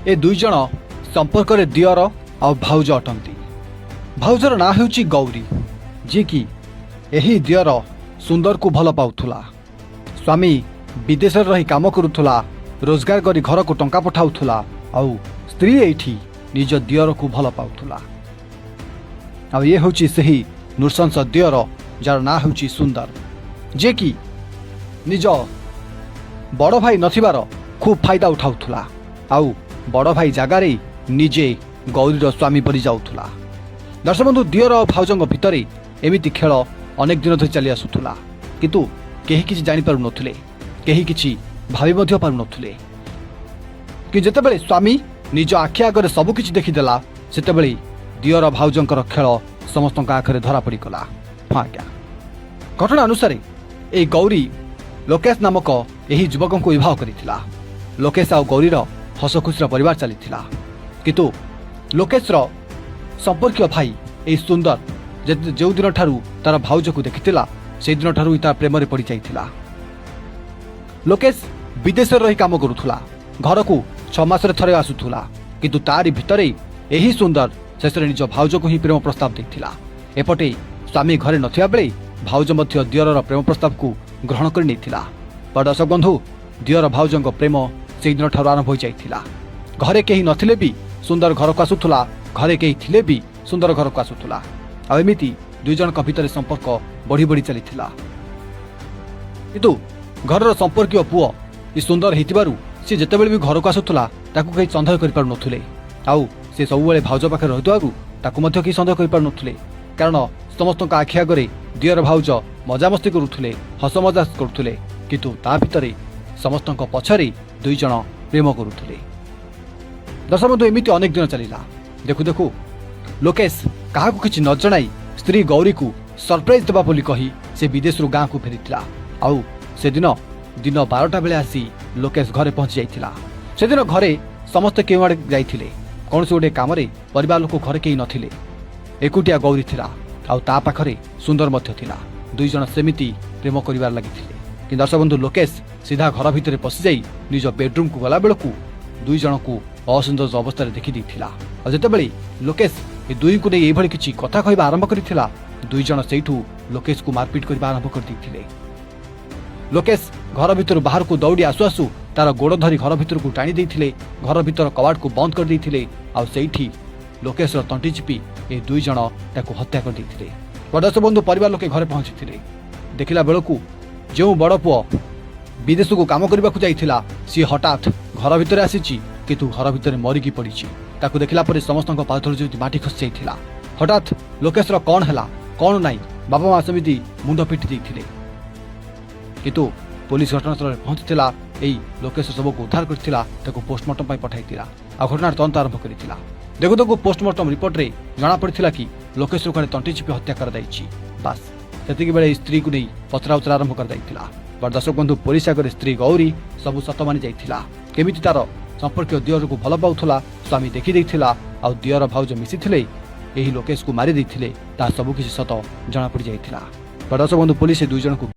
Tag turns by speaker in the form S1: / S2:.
S1: ଏ ଦୁଇ ଜଣ ସମ୍ପର୍କରେ ଦିଅର ଆଉ ଭାଉଜ ଅଟନ୍ତି। ଭାଉଜର ନାଁ ହେଉଛି ଗୌରୀ, ଯିଏକି ଏହି ଦିଅର ସୁନ୍ଦରକୁ ଭଲ ପାଉଥିଲା। ସ୍ୱାମୀ ବିଦେଶରେ ରହି କାମ କରୁଥିଲା, ରୋଜଗାର କରି ଘରକୁ ଟଙ୍କା ପଠାଉଥିଲା ଆଉ ସ୍ତ୍ରୀ ଏଇଠି ନିଜ ଦିଅରକୁ ଭଲ ପାଉଥିଲା। ଆଉ ଇଏ ହେଉଛି ସେହି ନୃଶଂସ ଦିଅର, ଯାହାର ନାଁ ହେଉଛି ସୁନ୍ଦର, ଯିଏକି ନିଜ ବଡ଼ ଭାଇ ନଥିବାର ଖୁବ୍ ଫାଇଦା ଉଠାଉଥିଲା ଆଉ ବଡ଼ ଭାଇ ଜାଗାରେ ନିଜେ ଗୌରୀର ସ୍ୱାମୀ ପରି ଯାଉଥିଲା। ଦର୍ଶକ ବନ୍ଧୁ, ଦିଅର ଆଉ ଭାଉଜଙ୍କ ଭିତରେ ଏମିତି ଖେଳ ଅନେକ ଦିନ ଧରି ଚାଲି ଆସୁଥିଲା, କିନ୍ତୁ କେହି କିଛି ଜାଣିପାରୁନଥିଲେ, କେହି କିଛି ଭାବି ମଧ୍ୟ ପାରୁନଥିଲେ। କିନ୍ତୁ ଯେତେବେଳେ ସ୍ୱାମୀ ନିଜ ଆଖି ଆଗରେ ସବୁକିଛି ଦେଖିଦେଲା, ସେତେବେଳେ ଦିଅର ଭାଉଜଙ୍କର ଖେଳ ସମସ୍ତଙ୍କ ଆଖରେ ଧରା ପଡ଼ିଗଲା। ହଁ ଆଜ୍ଞା, ଘଟଣା ଅନୁସାରେ ଏହି ଗୌରୀ ଲୋକେଶ ନାମକ ଏହି ଯୁବକଙ୍କୁ ବିବାହ କରିଥିଲା। ଲୋକେଶ ଆଉ ଗୌରୀର ହସ ଖୁସିର ପରିବାର ଚାଲିଥିଲା। କିନ୍ତୁ ଲୋକେଶର ସମ୍ପର୍କୀୟ ଭାଇ ଏହି ସୁନ୍ଦର ଯେଉଁଦିନଠାରୁ ତାର ଭାଉଜକୁ ଦେଖିଥିଲା, ସେଇଦିନଠାରୁ ହିଁ ତା ପ୍ରେମରେ ପଡ଼ିଯାଇଥିଲା। ଲୋକେଶ ବିଦେଶରେ ରହି କାମ କରୁଥିଲା, ଘରକୁ 6 ମାସରେ ଥରେ ଆସୁଥିଲା। କିନ୍ତୁ ତାରି ଭିତରେ ଏହି ସୁନ୍ଦର ଶେଷରେ ନିଜ ଭାଉଜକୁ ହିଁ ପ୍ରେମ ପ୍ରସ୍ତାବ ଦେଇଥିଲା। ଏପଟେ ସ୍ୱାମୀ ଘରେ ନଥିବା ବେଳେ ଭାଉଜ ମଧ୍ୟ ଦିଅରର ପ୍ରେମ ପ୍ରସ୍ତାବକୁ ଗ୍ରହଣ କରି ନେଇଥିଲା। ଦର୍ଶକ ବନ୍ଧୁ, ଦିଅର ଭାଉଜଙ୍କ ପ୍ରେମ ସେଇଦିନଠାରୁ ଆରମ୍ଭ ହୋଇଯାଇଥିଲା। ଘରେ କେହି ନଥିଲେ ବି ସୁନ୍ଦର ଘରକୁ ଆସୁଥିଲା, ଘରେ କେହି ଥିଲେ ବି ସୁନ୍ଦର ଘରକୁ ଆସୁଥିଲା। ଆଉ ଏମିତି ଦୁଇ ଜଣଙ୍କ ଭିତରେ ସମ୍ପର୍କ ବଢ଼ି ବଢ଼ି ଚାଲିଥିଲା। କିନ୍ତୁ ଘରର ସମ୍ପର୍କୀୟ ପୁଅ ଏ ସୁନ୍ଦର ହେଇଥିବାରୁ ସେ ଯେତେବେଳେ ବି ଘରକୁ ଆସୁଥିଲା, ତାକୁ କେହି ସନ୍ଦେହ କରିପାରୁନଥିଲେ। ଆଉ ସେ ସବୁବେଳେ ଭାଉଜ ପାଖରେ ରହୁଥିବାରୁ ତାକୁ ମଧ୍ୟ କେହି ସନ୍ଦେହ କରିପାରୁନଥିଲେ, କାରଣ ସମସ୍ତଙ୍କ ଆଖି ଆଗରେ ଦିଅର ଭାଉଜ ମଜାମସ୍ତି କରୁଥିଲେ, ହସ ମଜା କରୁଥିଲେ, କିନ୍ତୁ ତା ଭିତରେ ସମସ୍ତଙ୍କ ପଛରେ ଦୁଇ ଜଣ ପ୍ରେମ କରୁଥିଲେ। ଦର୍ଶକ ବନ୍ଧୁ, ଏମିତି ଅନେକ ଦିନ ଚାଲିଲା। ଦେଖୁ ଦେଖୁ ଲୋକେଶ କାହାକୁ କିଛି ନ ଜଣାଇ ସ୍ତ୍ରୀ ଗୌରୀକୁ ସରପ୍ରାଇଜ୍ ଦେବା ବୋଲି କହି ସେ ବିଦେଶରୁ ଗାଁକୁ ଫେରିଥିଲା। ଆଉ ସେଦିନ ଦିନ 12ଟା ବେଳେ ଆସି ଲୋକେଶ ଘରେ ପହଞ୍ଚି ଯାଇଥିଲା। ସେଦିନ ଘରେ ସମସ୍ତେ କେଉଁଆଡ଼େ ଯାଇଥିଲେ କୌଣସି ଗୋଟେ କାମରେ। ପରିବାର ଲୋକ ଘରେ କେହି ନଥିଲେ। ଏକୁଟିଆ ଗୌରୀ ଥିଲା ଆଉ ତା ପାଖରେ ସୁନ୍ଦର ମଧ୍ୟ ଥିଲା। ଦୁଇ ଜଣ ସେମିତି ପ୍ରେମ କରିବାରେ ଲାଗିଥିଲେ। କିନ୍ତୁ ଦର୍ଶକ ବନ୍ଧୁ, ଲୋକେଶ ସିଧା ଘର ଭିତରେ ପଶିଯାଇ ନିଜ ବେଡରୁମ୍କୁ ଗଲାବେଳକୁ ଦୁଇ ଜଣଙ୍କୁ ଅସୁନ୍ଦର ଅବସ୍ଥାରେ ଦେଖିଦେଇଥିଲା। ଆଉ ଯେତେବେଳେ ଲୋକେଶ ଏ ଦୁଇଙ୍କୁ ନେଇ ଏଇଭଳି କିଛି କଥା କହିବା ଆରମ୍ଭ କରିଥିଲା, ଦୁଇ ଜଣ ସେଇଠୁ ଲୋକେଶକୁ ମାରପିଟ କରିବା ଆରମ୍ଭ କରିଦେଇଥିଲେ। ଲୋକେଶ ଘର ଭିତରୁ ବାହାରକୁ ଦୌଡ଼ି ଆସୁ ଆସୁ ତାର ଗୋଡ଼ ଧରି ଘର ଭିତରକୁ ଟାଣି ଦେଇଥିଲେ, ଘର ଭିତର କବାଟକୁ ବନ୍ଦ କରିଦେଇଥିଲେ। ଆଉ ସେଇଠି ଲୋକେଶର ତଣ୍ଟି ଚିପି ଏ ଦୁଇ ଜଣ ତାକୁ ହତ୍ୟା କରିଦେଇଥିଲେ। ଦର୍ଶକ ବନ୍ଧୁ, ପରିବାର ଲୋକେ ଘରେ ପହଞ୍ଚିଥିଲେ। ଦେଖିଲା ବେଳକୁ ଯେଉଁ ବଡ଼ ପୁଅ ବିଦେଶକୁ କାମ କରିବାକୁ ଯାଇଥିଲା, ସିଏ ହଠାତ୍ ଘର ଭିତରେ ଆସିଛି, କିନ୍ତୁ ଘର ଭିତରେ ମରିକି ପଡ଼ିଛି। ତାକୁ ଦେଖିଲା ପରେ ସମସ୍ତଙ୍କ ପାଦତଳୁ ଯେମିତି ମାଟି ଖସି ଯାଇଥିଲା। ହଠାତ୍ ଲୋକେଶର କ'ଣ ହେଲା କ'ଣ ନାହିଁ, ବାପା ମା ସେମିତି ମୁଣ୍ଡ ପିଟି ଦେଇଥିଲେ। କିନ୍ତୁ ପୋଲିସ ଘଟଣାସ୍ଥଳରେ ପହଞ୍ଚିଥିଲା, ଏଇ ଲୋକେଶ ଶବକୁ ଉଦ୍ଧାର କରିଥିଲା, ତାକୁ ପୋଷ୍ଟମର୍ଟମ ପାଇଁ ପଠାଇଥିଲା ଆଉ ଘଟଣାର ତଦନ୍ତ ଆରମ୍ଭ କରିଥିଲା। ଦେଖୁ ଦେଖୁ ପୋଷ୍ଟମର୍ଟମ ରିପୋର୍ଟରେ ଜଣାପଡ଼ିଥିଲା କି ଲୋକେଶକୁ କୁଆଡ଼େ ତଣ୍ଟି ଚିପି ହତ୍ୟା କରାଯାଇଛି। ବାସ୍, ସେତିକି ବେଳେ ଏହି ସ୍ତ୍ରୀକୁ ନେଇ ପଚରାଉଚରା ଆରମ୍ଭ କରାଯାଇଥିଲା। ବଟ ଦର୍ଶକ ବନ୍ଧୁ, ପୋଲିସ ଆଗରେ ସ୍ତ୍ରୀ ଗୌରୀ ସବୁ ସତ ମାନି ଯାଇଥିଲା। କେମିତି ତାର ସମ୍ପର୍କୀୟ ଦିଅରକୁ ଭଲ ପାଉଥିଲା, ସ୍ୱାମୀ ଦେଖିଦେଇଥିଲା ଆଉ ଦିଅର ଭାଉଜ ମିଶିଥିଲେ, ଏହି ଲୋକେଶକୁ ମାରି ଦେଇଥିଲେ, ତାହା ସବୁକିଛି ସତ ଜଣାପଡ଼ି ଯାଇଥିଲା। ଦର୍ଶକ ବନ୍ଧୁ, ପୋଲିସ ଏ ଦୁଇ ଜଣଙ୍କୁ